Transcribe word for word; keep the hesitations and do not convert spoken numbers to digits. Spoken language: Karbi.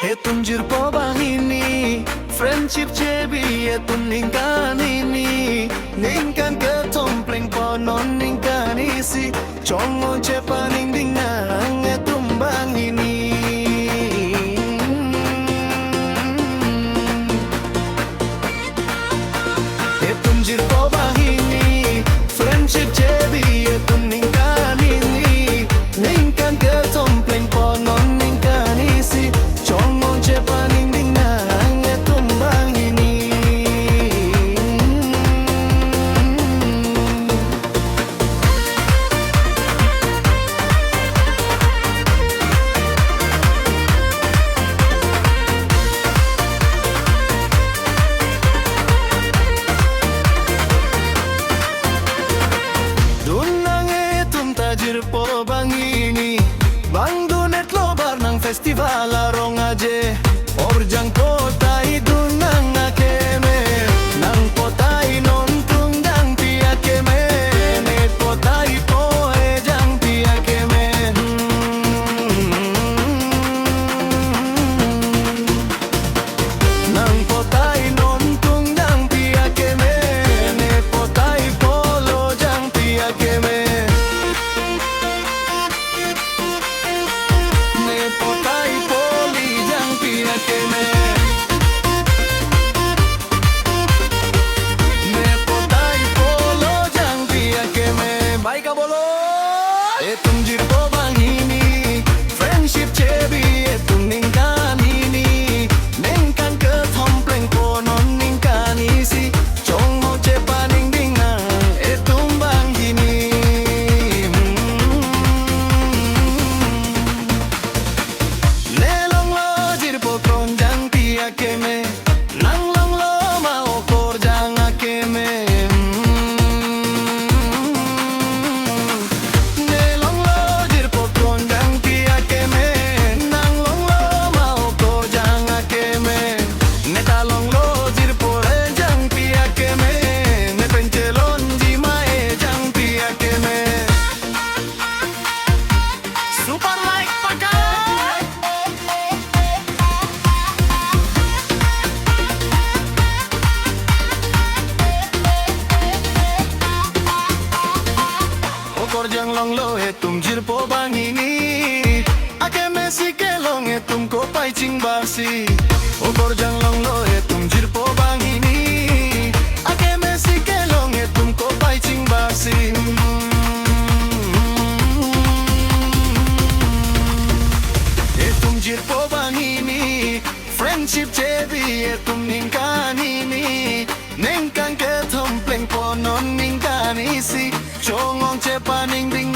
Etum jirpo banghini, friendship chebi etum ningkan hini. Ningkan kethom plengpo non ningkan isi. Chongong chepaningding nang etum banghini. Etum jirpo banghini, friendship chebi etum ningkan hini. Ningkan kethom plengpo non ningkan isi. Chongong chepaningding nang etum banghini. Dun nang etum ta jirpo banghini. Bang dun-etlo bar nang festival arong aje. Orjang potai dun nang akeme. Nang potai non tung jangpi akeme. Ne potai po e jangpi akeme. Hmm. Nang potai non tung jangpi akeme. Ne potai polo jangpi akeme. Ne potai poli jangpi akeme. Ne potai polo jangpi akeme. Baik, kabolo. Etum jirpo banghini, friendship chebi etum ningkan hini. Ningkan kethom plengpo non ningkan isi. Chongong chepaningding nang etum banghini. Hmm. Ne longlo jirpo kronjangpi akeme. Nang longlo ma okorjang akeme. Hmm. Ne longlo jirpo kronjangpi akeme. Nang longlo ma okorjang akeme. Ne ta longlo jirpo renjangpi akeme. Ne pen chelonji ma e jangpi akeme. Super like pakai. Okorjang longlo etum jirpo banghini. Akeme si kelong etum kopai chingbarsi. Okorjang longlo etum jirpo banghini. Akeme si kelong etum kopai chingbarsi. Etum jirpo banghini, friendship chebi etum ningkan hini. Ningkan kethom plengpo non ningkan isi. Chongong chepaningding